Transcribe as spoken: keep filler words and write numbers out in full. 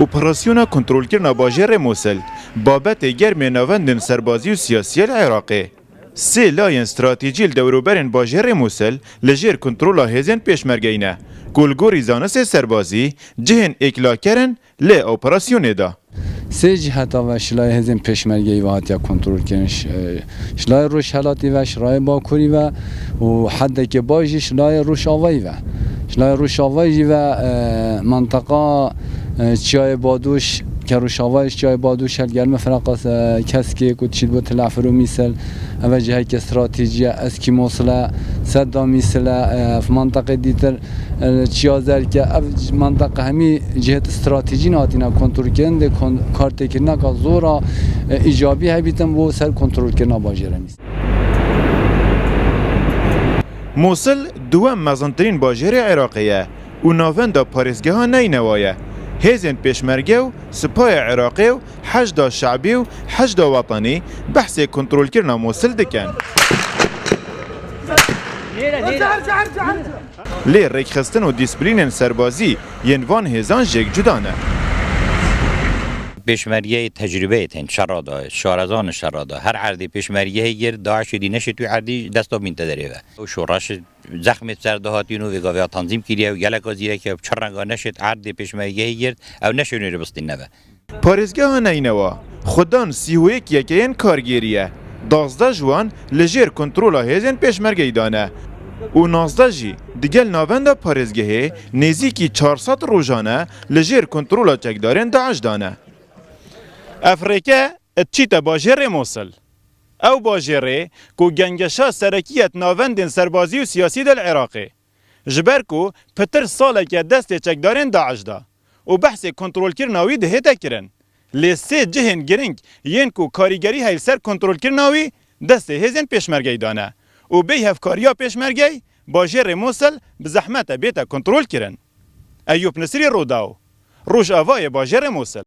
Operasyona kontrolkirina bajêrê Mosil, babetê germ ê navendên serbazî û siyasî ye li Iraqê. Sê layên stratejî li dewroberên bajêrê Mosil li jêr kontrola hêzên pêşmergeyî ne, ku li gorî zanistê serbazî cihên êklaker in lê operasyonê de. Sê ciheta ve şilayê hêzên pêşmergeyî ve hatiye kontrolkirin. Ş-, e, şilayê rojhelatî ve, şilayê bakurî ve û hedekê baş jî şilayê rojavayî ve. Şilayê rojavayî jî ve, e, manteqa, e, Çiyayê Badoş, ke rojavayî ji Çiyayê Badoş hel gelme firaqas, e, Keskê ku dişît bo Tel Efir û Mîsel. Eve ciheke stratejî ye, Eskî Mosil e, Sedda Mîsel e, e, ev manteqê dîtir. E, Çiya Zerke, ev manteqe hemî cihêt stratejî hatine kontrolkirin, dê kon-, kartêkirineka zora, e, îcabî hebîtin bo ser kontrolkirina bajêrê Mîsel. Mosil duwem mezintirîn bajêrê Iraqê ye û navenda parêzgeha Neynewa ye. Hêzên pêşmerge û Sipaya Iraqê û Heşda Şebî û Heşda Wetenî behsê kontrolkirina Mosil dikin. Lê rêkxistin û dîsplînên serbazî yên van hêzan jêk cuda ne. Pêşmergeyê tecrûbeyê tên şera de, şarezan şera de. Her erdê pêşmergeyê girt, DAIŞ êdî neşêt wî erdî desta bînte derê ve. Û şoreş zexmê ser de hatîn û vêga vêya tanzîm kiriye û geleka zîrek e, bi çi renga neşêt erdê pêşmergeyê girt, ew neşênê rê bistîne ve. Parêzgeha Neynewa xwedan sî û yek yekeyên kargêrî ye. Dazdeh ji wan li jêr kontrola hêzên pêşmergeyî de ne û nazdeh jî digel navenda parêzgehê nêzîkî çar sed rojan e li jêr kontrola çekdarên DAIŞ de ne. Ev rêke diçîte bajêrê Mosil. Ew bajêrê ku gengeşa serekî ye di navendên serbazî û siyasî de li Iraqê. Ji ber ku pitir saleke destê çekdarên DAIŞ de û behsê kontrolkirina wî dihête kirin. Lê sê cihên girîng yên ku karîgerî heye li ser kontrolkirina wî destê hêzên pêşmergeyî de ne û bêyî hevkariya pêşmergeyî bajêrê Mosil bi zehmet e bête kontrolkirin. Eyûp Nisrî, Rodaw, Rojavayê bajêrê Mosil.